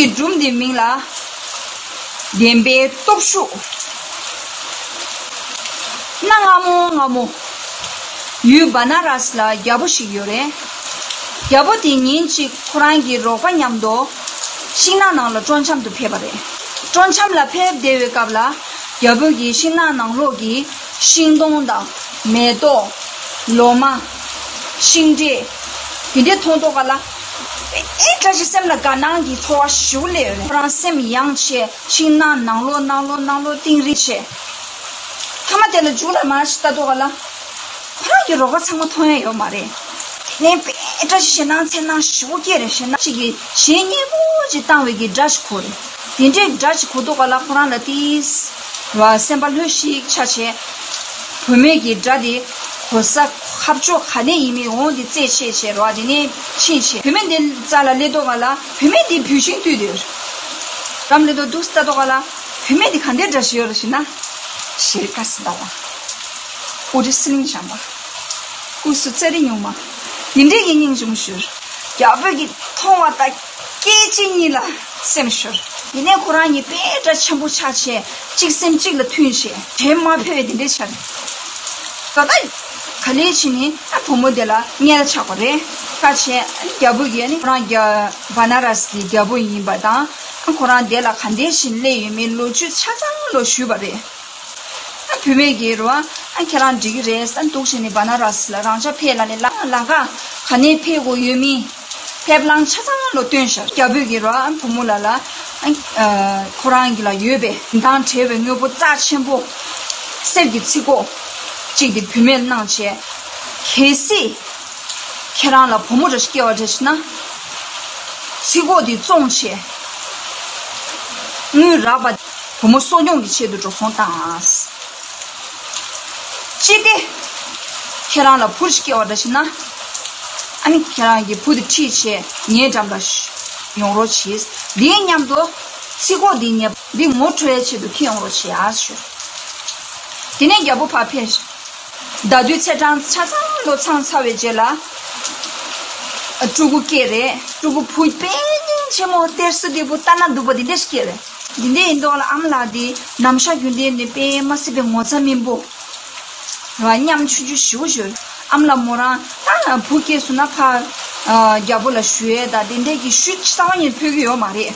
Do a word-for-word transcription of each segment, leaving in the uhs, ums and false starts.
གི་སྒྲུང་དེའི་མིང་ལ་བདེན་པའི་སྟོབས་ཤུགས། གནའ་སྔ་མོ་སྔ་མོ། ཡུལ་བ་ན་ར་སི་ལ་རྒྱལ་པོ་ཞིག་ཡོད་རེད། རྒྱལ་པོ་དེ་ཉིན་གཅིག་ཁོ་རང་གི་རོགས་པ་མཉམ་དུ་ཤིང་ནགས་ནང་ལ་སྤྲོ་འཆམ་དུ་ཕེབས་པ་རེད། སྤྲོ་འཆམ་ལ་ཕེབས་བསྡད་པའི་སྐབས་ལ་རྒྱལ་པོ་གིས་ཤིང་ནགས་ནང་ལོགས་ཀྱི་ཤིང་སྡོང་དང་མེ་ཏོག་ལོ་མ། ཤིང་འབྲས། དེ་འདྲ་མཐོང་དུས་ག་ལ། ཨེ་བཀྲ་ཤིས་སེམས་ལ་དགའ་སྣང་གི་ཚོར་བ་ཞེ་པོ་སླེབས་ཡོད་རེད། ཁོ་རང་སེམས་ཡངས་བྱས་ཤིང་ནགས་ནང་ལོགས་ནང་ལོགས་ནང་ལོགས་གཏིང་རིང་བྱས། མཐའ་མ་དེ་ལ་མཇུག་ལ་མར་ཞིག་ལྟ་དུས་ག་ལ། ཁོ་རང་གི་རོགས་པ་ཚང་མ་མཐོང་ཡ་ཡོད་མ་རེད། དེ་ནས་དཔེ་བཀྲ་ཤིས་ཞེད་སྣང་འཚེར་སྣང་ཞེ་པོ་སྐྱེས་རེད། ཞེད་སྣང་ཅིག་གིས་གཞས་སྙན་པོ་ཅིག་བཏང་བའི་གི་སྒྲ་ཞིག་གོ་རེད། དེ་འདྲའི་སྒྲ་ཞིག་གོ་དུས་ག་ལ་ཁོ་རང་ལ་ཏིས། བ་སེམས་པ་ལྷོད་ཤིག་ཆགས་བྱས། བུད་མེད་ཀྱི་སྒྲ་དེ་གོ་ས་ཁ་ཕྱོགས་ག་ནས་ཡིན་མིན་འོང་དེ་རྩད་ཆོད་བྱས་རོ། དེ་ནས་ཕྱིན་བྱས་བུད་མེད་དེ་རྩ་ལ་སླེབས་དུས་ག་ལ་བུད་མེད་དེ་བུད་ཤིང་བཏུད་དེ་རམ་སླེབས་དུས་འདུག་ལྟ་དུས་ག་ལ་བུད་མེད་དེ་ག་འདྲའི་སྒྲ་ཞིག་ཡོད་རེད་ཞེ་ན། ཤེལ་དཀར་སི་ཟླ་བ། དབུ་དྲི་སི་ལིང་བྱམས་པ། སྐུ་གཟུགས་རྩེ་རིང་ཉུང་མ། འདི་འདྲའི་ཡིན་སྙིང་རྗེ་མོ་ཤོར། རྒྱལ་པོ་གིས་མཐོང་བ་དང་སྐད་ཅིག་གཉིས་ལ་སེམས་ཤོར། ཡིན་ནའི་ཁོ་རང་གཉིས་དཔེ་འདྲ་ཆེན་པོ་ཆགས་བྱས་གཅིག་སེམས་གཅིག་ལ་མཐུན་བྱས་དྲན་མ་ཕོད་པའི་འདི་འདྲའི་ཆགས། ད་ལྟ་ག་ལེ་བྱས་ནས་ཨ་བུ་མོ་དེ་ལ་མངལ་ཆགས་པ་རེད། ཁ་ཆེ་རྒྱལ་པོ་གིས་ནི་ཁོ་རང་རྒྱ་བ་ན་ར་སི་གི་རྒྱལ་པོ་ཡིན་པ་དང་ཨ་ཁོ་རང་དེ་ལ་ག་འདྲ་ཞིག་སླེབས་ཡོད་མེད་ལོ་རྒྱུས་ཆ་ཚང་ལོ་ཞུས་པ་རེད། ཨ་བུད་མེད་ཀྱིས་རོ་ཨ་ཁྱེད་རང་འགྲིག་གི་རེད་ཟེར་འདུག་བྱས་ནས་བ་ན་ར་སི་ལ་རང་ཅག་ཕེབས་ལ་ནི་ལ་ལ་ཀ་ག་ནས་ཕེབས་དགོས་ཡོད་མིན་ཕེབས་ལམ་ཆ་ཚང་ལོ་སྟོན་ཤར། རྒྱལ་པོས་ཀྱིས་རོ་ཨ་བུ་མོ་ལ་ལ་ཨ་ཁོ་རང་གི་ལ་ཡོད་པའི་དང་བྲལ་བའི་དངོས་པོ་རྩ་ཆེན་པོ་གསེར་གྱི་ཚིག་གོ་གཅིག་དེ་བུད་མེད་གནང་བྱས་གལ་སྲིད་ཁྱེད་རང་ལ་བུ་མོ་རེ་སྐྱེ་བ་རེ་ཞིག་ན་ཚིག་གོ་དེ་བཙོང་བྱས་དངུལ་རག་པ། བུ་མོ་གསོ་སྐྱོང་གི་ཆེད་དུ་འགྲོ་སོང་བཏང་། ཅི་སྟེ། ཁྱེད་རང་ལ་བུ་ཞིག་སྐྱེ་བ་འདྲ་ཞིག་ན། ཨ་ནི་ཁྱེད་རང་གི་བུ་དེ་ཁྲིད་བྱས་ངའི་འགྲམ་ལ་ཡོང་རོགས་གྱིས། འདིའི་མཉམ་དུ་ཚིག་གོ་འདི་ཉེ་འདི་ངོ་འཕྲོད་ཡའི་ཆེད་དུ་ཁྱེད་ཡོང་རོགས་བྱེད་ཨ་ཞུ། དེ་ནས་རྒྱལ་པོ་ཕར་ཕེབས། ཟླ་དུས་ཚེས་གྲངས་ཆ་ཚང་ལོ་ཚང་ཚར་བའི་རྗེས་ལ། ཕྲུ་གུ་སྐྱེས་རེད། ཕྲུ་གུ་བུ་དཔེ་སྙིང་རྗེ་མོ་གཏེར་སྲིད་འདི་བུ་ལྟ་ན་སྡུག་པ་འདི་འདྲ་ཞིག་སྐྱེས་རེད། འདི་འདྲ་ཡིན་དུས་ལ་ཨ་མ་ལགས་འདི་ནམ་ཞག་རྒྱུན་ལྡན་ནས་དཔེ་མ་སྲིད་པའི་ངོ་ཚ་སྨིན་པོ། ར་ཉམ་ཆུང་ཆུང་ཞེ་པོ་ཞིག་ཨ་མ་ལགས་མོ་རང་ད་བུ་སྐྱེས་སོང་ན་ཕ་རྒྱལ་པོ་ལ་ཞུ་ཡས་ད་དེ་འདྲས་ཀྱི་ཤུགས་རྩ་བ་ཉིད་ཕོད་ཀྱི་ཡོད་མ་རེད།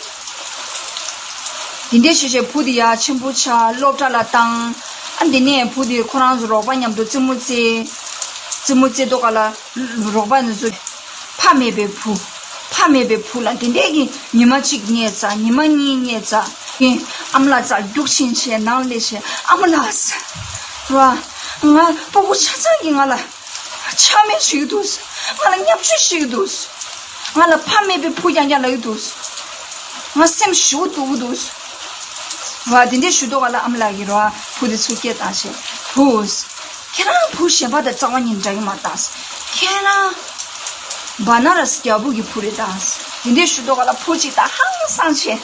དེ་འདྲས་བྱས་བྱས་བུ་དེ་ཡ་ཆེན་པོ་ཆགས་སློབ་གྲྭ་ལ་བཏང་། ཨ་འདི་ནས་བུ་དེ་ཁོ་རང་ཚོ་རོགས་པ་མཉམ་དུ་རྩེད་མོ་རྩེ། རྩེད་མོ་རྩེ་དུས་ག་ལ་རོགས་པ་ནི་ཚོ་ཕ་མེད་པའི་བུ། ཕ་མེད་པའི་བུ་ལ་དེ་འདྲས་ཀྱི་ཉི་མ་གཅིག་ཉལ་ཚར་ཉི་མ་གཉིས་ཉལ་ཚར་ཨེ་ཨ་མ་ལགས་རྩར་རྒྱུགས་ཕྱིན་བྱས་ནང་སླེབས་བྱས་ཨ་མ་ལགས་ཟེར། ར། ང་སྤུ་གུ་ཆ་ཚང་གིས་ང་ལ་ཆགས་མེད་བྱེད་ཀྱི་འདུག་ང་ལ་བརྙས་བཅོས་བྱེད་ཀྱི་འདུག་ང་ལ་ཕ་མེད་པའི་བུ་རྐྱང་རྐྱང་ལབ་ཀྱི་འདུག་ང་སེམས་ཞེ་པོ་སྡུག་གི་འདུག་ར། དེ་འདྲས་ཞུ་དུས་ག་ལ་ཨ་མ་ལགས་ཀྱིས་ར་བུ་དེ་ཚུར་སྐད་བཏང་བྱས་བུ། ཁྱེད་རང་བུ་གཞན་པ་དང་རྩ་བ་ཉིད་འདྲ་གི་མ་རེད་ད། ཁྱེད་རང་བ་ན་ར་སི་རྒྱལ་པོ་གི་བུ་རེད་ད། དེ་འདྲས་ཞུ་དུས་ག་ལ་བུ་གཅིག་ད་ཧང་སངས་བྱས།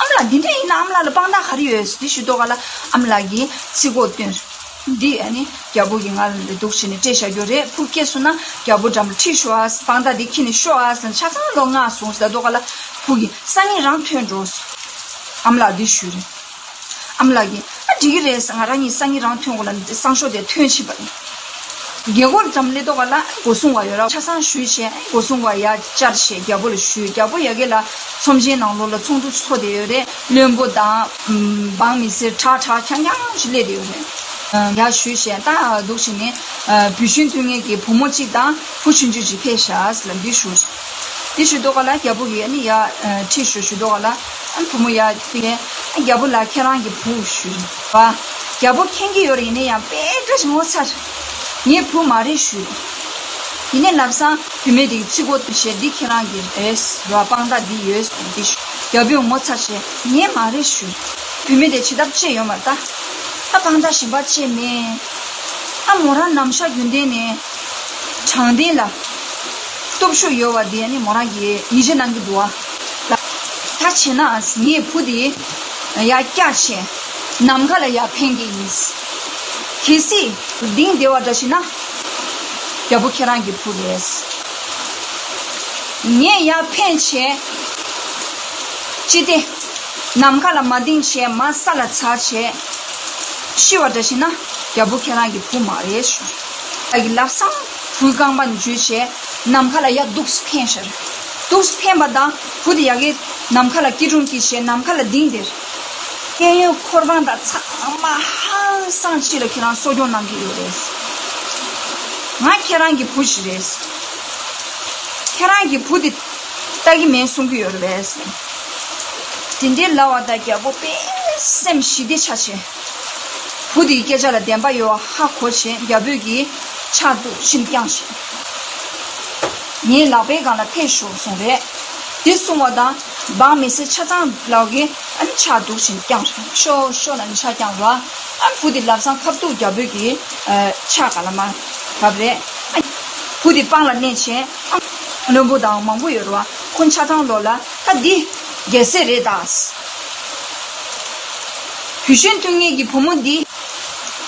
ཨ་མ་ལགས་འདི་འདྲས་ཡིན་ན་ཨ་མ་ལགས་ལ་དཔང་རྟགས་ག་རེ་ཡོད་ཟེར་དེ་ཞུ་དུས་ག་ལ་ཨ་མ་ལགས་ཀྱིས་ཚིག་གོ་བཏོན། འདི་ཨ་ནི་རྒྱལ་པོ་གིས་ང་ལ་འདི་འདུག་བྱས་ནས་སྤྲད་བཞག་རྒྱུ་རེད། བུ་སྐྱེས་སོང་ན་རྒྱལ་པོ་འགྲམ་ཁྲིད་ཤོག་ཨ་དཔང་རྟགས་འདི་ཁྱེར་ནས་ཤོག་ཨ་ཟེར་ཆ་ཚང་ལོ་ལྔ་སོང་ཟེར་ད་དུས་ག་ལ་བུ་གིས་སང་ཉིན་རང་ཐོན་འགྲོ་ཟེར། ཨ་མ་ལགས་འདི་ཞུས་རེད། ཨ་མ་ལགས་ཀྱིས་ཨ་འགྲིག་གི་རེད་ཟེར། ང་རང་གཉིས་སང་ཉིན་རང་ཐོན་དགོས་ལ་སང་ཞོགས་དེ་ཐོན་ཕྱིན་པ་ཡིན། རྒྱལ་སྒོ་འགྲམ་སླེབས་དུས་ག་ལ་སྒོ་སྲུང་བ་ཡོད་ར་ཆ་ཚང་ཞུས་བྱས་སྒོ་སྲུང་བ་ཡར་བཅར་བྱས་རྒྱལ་པོ་ལ་ཞུས། རྒྱལ་པོ་ཡ་གི་ལ་ཚོམས་ཆེན་ནང་ལོགས་ལ་ཚོགས་འདུ་ཚོགས་བསྡད་ཡོད་རེད། བློན་པོ་དང་འབངས་མི་སེར་གྲགས་གྲགས་རྐྱང་རྐྱང་ཞིག་སླེབས་བསྡད་ཡོད་རེད། ཡར་ཞུས་བྱས་ད་འདུག་བྱས་ནས་བུ་ཆུང་དུས་ངེད་ཀྱི་བུ་མོ་གཅིག་དང་བུ་ཆུང་ཆུང་ཞིག་ཕེབས་ཤག་ཟེར་ལ་འདི་ཞུ། འདི་ཞུ་དུས་ག་ལ་རྒྱལ་པོ་གིས་ཨ་ནི་ཡར་ཁྲིད་ཞུ་ཞུ་དུས་ག་ལ་ཨ་བུ་མོ་ཡར་ཕེབས། རྒྱལ་པོ་ལ་ཁྱེད་རང་གི་བུ་ཞུས་པ། རྒྱལ་པོ་མཁྱེན་གྱི་ཡོད་རེད། ཡིན་ན་ཡང་དཔེ་འདྲ་ཞིག་ངོ་ཚ། ངའི་བུ་མ་རེད་ཞུས། ཡིན་ནའི་ལམ་སང་བུད་མེད་དེ་གི་ཚིག་གོ་བཏོན་བྱས་འདི་ཁྱེད་རང་གི་རེད་ར་དཔང་རྟགས་འདི་ཡོད་འདི་ཞུ། རྒྱལ་པོས་ངོ་ཚ་བྱས་ངས་མ་རེད་ཞུས། བུད་མེད་དེ་བྱེད་ཐབས་ཅི་ཡོད་མ་རེད་ད། ད་དཔང་རྟགས་གཞན་པ་ཅི་མེད། ད་མོ་རང་ནམ་ཞག་རྒྱུན་ལྡན་ནས་དྲང་བདེན་ལ་སྟོབས་ཤུགས་ཡོད་པ་དེ་ནི་མོ་རང་གིས་ཡིད་ཆེས་གནང་གི་འདུག་ཨ། ད་བྱས་ན་ངའི་བུ་དེ་ཡར་བཀྱག་བྱས་ནམ་མཁའ་ལ་ཡར་འཕེན་གྱི་ཡིན། གལ་སྲིད་ལྡིང་བདེ་བ་འདྲ་ཞིག་ན་རྒྱལ་པོ་ཁྱེད་རང་གི་བུ་རེད། ངས་ཡར་འཕེན་བྱས། ཅི་སྟེ། ནམ་མཁའ་ལ་མ་ལྡིང་བྱས་མར་ས་ལ་འཛེགས་བྱས། ཤི་བ་འདྲ་ཞིག་ན། རྒྱལ་པོ་ཁྱེད་རང་གི་བུ་མ་རེད་ཞུ། ཨ་ཡི་ལབ་སང་བུའི་རྐང་པ་འཇུས་བྱས། ནམ་མཁའ་ལ་ཡར་འདུག་སེ་འཕེན་ཤར། འདུག་སེ་འཕེན་པ་དང་བུ་དེ་ཡ་གི་ནམ་མཁའ་ལ་སྐྱིལ་ཀྲུང་སྐྱིལ་བྱས་ནམ་མཁའ་ལ་ལྡིང་དེར། གཡས་གཡོན་འཁོར་དབང་དང་ཚང་མ་ཧང་སང་ཅིག་ལ་ཁྱེད་རང་གསོ་སྐྱོང་གནང་གི་ཡོད་རེད། ང་ཁྱེད་རང་གི་བུ་ཞིག་རེད། ཁྱེད་རང་གི་བུ་དེ་ལྟ་གི་མེད་གསུང་གི་ཡོད་རེད་པས། དེ་འདྲའི་ལབ་པ་དང་རྒྱལ་པོ་དཔེ་སེམས་ཞི་བདེ་ཆགས་བྱས། བུ་དེའི་སྐད་ཆ་ལ་བདེན་པ་ཡོད་པ་ཧ་གོ་བྱས་རྒྱལ་པོས་ཀྱིས་ཕྱག་འདུག་སེ་བརྐྱངས་བྱས། ངའི་ལག་པའི་སྒང་ལ་ཐེ་ཤོག་གསུངས་རེད། དེ་གསུངས་པ་དང་འབངས་མི་སེར་ཆ་ཚང་ལོག་གིས་ཨ་ནི་ཕྱག་འདུག་སེ་བརྐྱངས་རེད། ཤོག་ཤོག་ལབ་ནས་ཕྱག་བརྐྱངས་རེད། ཨ་ནི་བུ་དེ་ལབ་སང་ཁ་ཐུག་རྒྱལ་པོས་ཀྱིས་ཕྱག་ག་ལ་མ་བབས་རེད། ཨ་བུ་དེ་པང་ལ་མནན་བྱས། ཨ་བློན་པོ་དང་མང་པོ་ཡོད་རེད་པ། ཁོ་ཆ་ཚང་ལོག་ལ་ད་འདི་རྒྱལ་སྲས་རེད་ད། བུ་གཞོན་དུ་ངེད་ཀྱི་བུ་མོ་འདི་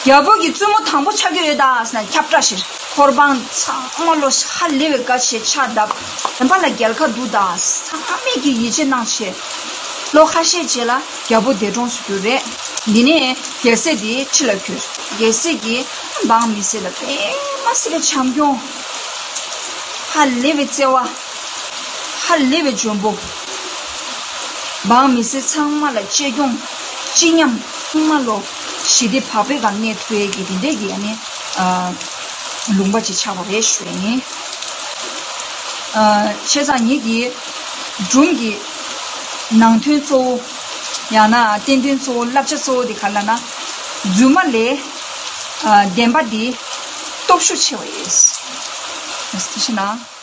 རྒྱལ་པོ་གི་བཙུན་མོ་དང་པོ་ཆགས་ཀྱི་ཡོད་ད་ཟེར་ནས་ཁྱབ་བསྒྲགས་ཤིག་འཁོར་དབང་ཚང་མ་ལོ་ཧ་ལས་པའི་དགའ་བྱས་ཕྱག་བརྡབས། བདེན་པ་ལ་རྒྱལ་ཁ་འདུག་ད། ཚང་མས་ཀྱི་ཡིད་ཆེས་གནང་བྱས། ལོ་ཁ་ཤས་རྗེས་ལ་རྒྱལ་པོ་འདས་གྲོངས་སུ་གྱུར་རེད། འདི་ནས་རྒྱལ་སྲས་འདི་ཁྲི་ལ་འཁྱུར། རྒྱལ་སྲས་ཀྱིས་འབངས་མི་སེར་ལ་དཔེ་མ་སྲིད་པའི་བྱམས་སྐྱོང་། ཧ་ལས་པའི་བརྩེ་བ། ཧ་ལས་པའི་འཇོན་པོ། འབངས་མི་སེར་ཚང་མ་ལ་གཅེས་སྐྱོང་། སྤྱི་མཉམ་ཚང་མ་ལོ་ཞི་བདེ་བག་ཕེབས་སྒང་གནས་ཐུབ་ཡས་ཀྱི་དེ་འདྲས་ཀྱི་ཨ་ནི་ཨ་ལུང་པ་ཅིག་ཆགས་པ་རེད་ཞུ་ཡས་ཡིན། ཨ་བྱས་ཙང་ངེད་ཀྱི་སྒྲུང་གི་ནང་དོན་གཙོ་བོ་ཡང་ན་བསྟན་དོན་གཙོ་བོ་བསླབ་བྱ་གཙོ་བོ་དེ་ག་ལབ་ན། རྫུན་མ་ལས་ཨ་བདེན་པ་འདི་སྟོབས་ཤུགས་ཆེ་བ་ཡོད། དེ་བཞིན་ན།